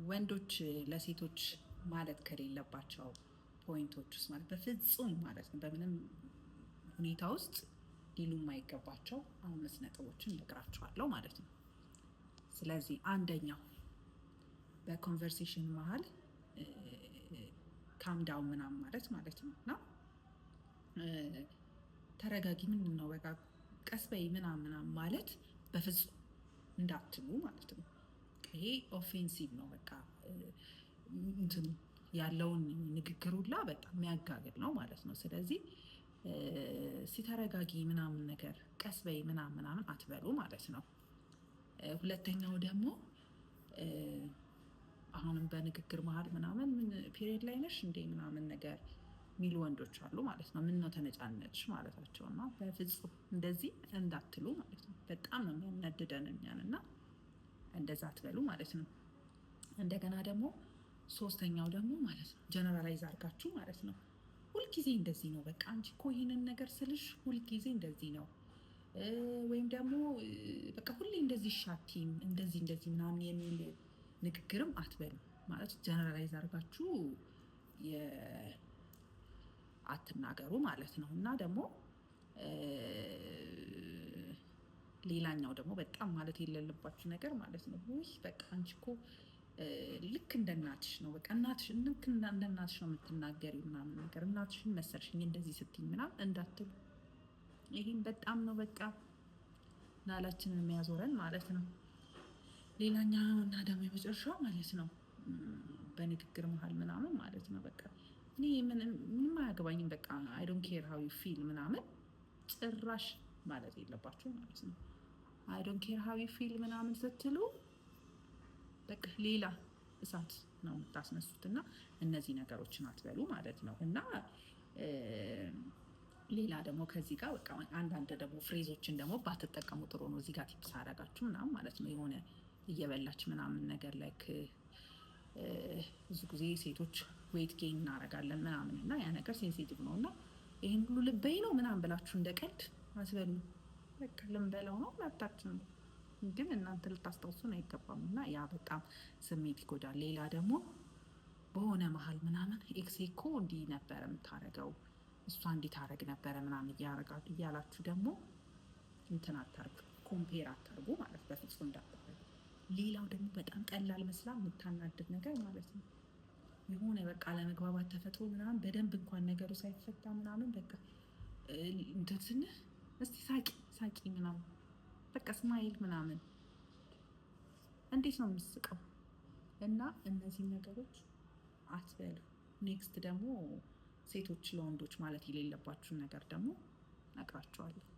ወንዶች ለሴቶች ማለት ከሌለባቸው point ኦች ውስጥ ማለት በፍጹም ማለት ነው በምንም ሁኔታ ውስጥ ሊሉ የማይገባቸው አምስት ነጥቦችን እነግራችኋለሁ ማለት ነው። ስለዚህ አንደኛው በ conversation መሀል calm down ምናምን ማለት ማለት ነው። እና ተረጋጊ፣ ምንድን ነው፣ በቃ ቀስ በይ ምናምን ምናምን ማለት በፍጹም እንዳትሉ ማለት ነው። ይሄ offensive ነው። በቃ እንትን ያለውን ንግግር ሁላ በጣም የሚያጋግል ነው ማለት ነው። ስለዚህ ሲተረጋጊ ምናምን ነገር፣ ቀስ በይ ምናምን ምናምን አትበሉ ማለት ነው። ሁለተኛው ደግሞ አሁንም በንግግር መሀል ምናምን ምን period ላይ ነሽ እንዴ ምናምን ነገር የሚሉ ወንዶች አሉ ማለት ነው። ምን ነው ተነጫነጭሽ ማለታቸው እና በፍጹም እንደዚህ እንዳትሉ ማለት ነው። በጣም ነው የሚያናድደን እኛን እና እንደዛ አትበሉ ማለት ነው። እንደገና ደግሞ ሶስተኛው ደግሞ ማለት ነው generalize አድርጋችሁ ማለት ነው፣ ሁልጊዜ እንደዚህ ነው፣ በቃ አንቺ እኮ ይሄንን ነገር ስልሽ ሁልጊዜ እንደዚህ ነው፣ ወይም ደግሞ በቃ ሁሌ እንደዚህ ሻቲም እንደዚህ እንደዚህ ምናምን የሚል ንግግርም አትበሉ። ማለት generalize አድርጋችሁ አትናገሩ ማለት ነው። እና ደግሞ ሌላኛው ደግሞ በጣም ማለት የሌለባችሁ ነገር ማለት ነው፣ ውይ በቃ አንቺ እኮ ልክ እንደ እናትሽ ነው፣ በቃ እናትሽ ልክ እንደ እናትሽ ነው የምትናገሪው ምናምን ነገር፣ እናትሽን መሰልሽኝ እንደዚህ ስትኝ ምናምን እንዳትሉ። ይህም በጣም ነው በቃ ናላችንን የሚያዞረን ማለት ነው። ሌላኛው እና ደግሞ የመጨረሻው ማለት ነው በንግግር መሀል ምናምን ማለት ነው፣ በቃ እኔ ምንም አያገባኝም፣ በቃ I don't care how you feel ምናምን ጭራሽ ማለት የለባችሁ ማለት ነው። I don't care how you feel ምናምን ስትሉ በቃ ሌላ እሳት ነው የምታስነሱት እና እነዚህ ነገሮችን አትበሉ ማለት ነው። እና ሌላ ደግሞ ከዚህ ጋር በቃ አንዳንድ ደግሞ phrase ኦችን ደግሞ ባትጠቀሙ ጥሩ ነው። እዚህ ጋር tips አደርጋችሁ ምናምን ማለት ነው። የሆነ እየበላች ምናምን ነገር like ብዙ ጊዜ ሴቶች weight gain እናደርጋለን ምናምን እና ያ ነገር sensitive ነው እና ይህን ሁሉ ልበይ ነው ምናምን ብላችሁ እንደ ቀልድ አትበሉ። በቃ ልንበላው ነው፣ መብታችን ነው፣ ግን እናንተ ልታስታውሱን አይገባም እና ያ በጣም ስሜት ይጎዳል። ሌላ ደግሞ በሆነ መሀል ምናምን ex ኤ እኮ እንዲህ ነበረ የምታረገው፣ እሷ እንዲህ ታረግ ነበረ ምናምን እያላችሁ ደግሞ እንትን አታርጉ፣ compare አታርጉ ማለት በፍጹም እንዳታረጉ። ሌላው ደግሞ በጣም ቀላል መስላ የምታናድድ ነገር ማለት ነው፣ የሆነ በቃ አለመግባባት ተፈጥሮ ምናምን በደንብ እንኳን ነገሩ ሳይፈታ ምናምን በቃ እንትን ስንል እስቲ ሳቂ ሳቂ ምናምን፣ በቃ smile ምናምን፣ እንዴት ነው የምስቀው? እና እነዚህ ነገሮች አትበሉ። Next ደግሞ ሴቶች ለወንዶች ማለት የሌለባችሁን ነገር ደግሞ ነግራችኋለሁ።